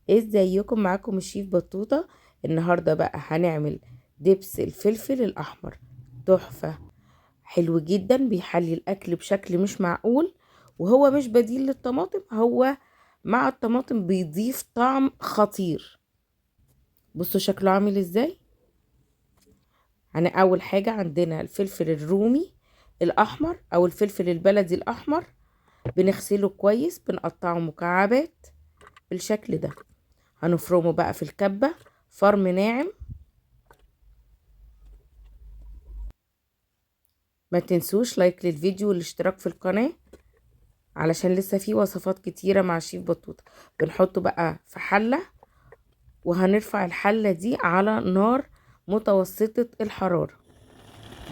ازيكم؟ معاكم الشيف بطوطة. النهاردة بقى هنعمل دبس الفلفل الأحمر، تحفة، حلو جدا، بيحلي الأكل بشكل مش معقول، وهو مش بديل للطماطم، هو مع الطماطم بيضيف طعم خطير. بصوا شكله عامل ازاي. أول حاجة عندنا الفلفل الرومي الأحمر أو الفلفل البلدي الأحمر، بنغسله كويس، بنقطعه مكعبات بالشكل ده، هنفرمه بقى في الكبة فرم ناعم. ما تنسوش لايك للفيديو والاشتراك في القناة علشان لسه في وصفات كتيرة مع الشيف بطوطة. بنحطه بقى في حلة، وهنرفع الحلة دي على نار متوسطة الحرارة.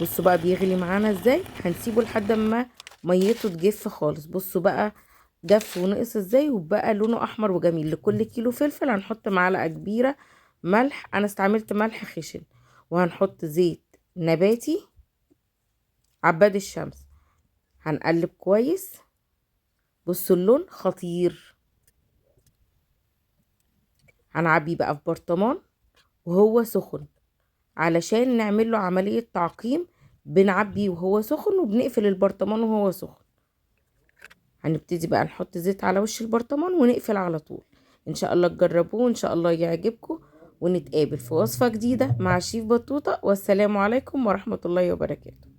بصوا بقى بيغلي معانا ازاي، هنسيبه لحد ما ميته تجف خالص. بصوا بقى جف ونقص ازاي، وبقى لونه احمر وجميل. لكل كيلو فلفل هنحط معلقة كبيرة ملح، انا استعملت ملح خشن، وهنحط زيت نباتي عباد الشمس. هنقلب كويس. بصوا اللون خطير. هنعبيه بقى في برطمان وهو سخن علشان نعمل له عملية تعقيم. بنعبيه وهو سخن وبنقفل البرطمان وهو سخن. هنبتدي بقى نحط زيت على وش البرطمان ونقفل على طول. ان شاء الله تجربوه وان شاء الله يعجبكم، ونتقابل في وصفة جديدة مع الشيف بطوطة. والسلام عليكم ورحمة الله وبركاته.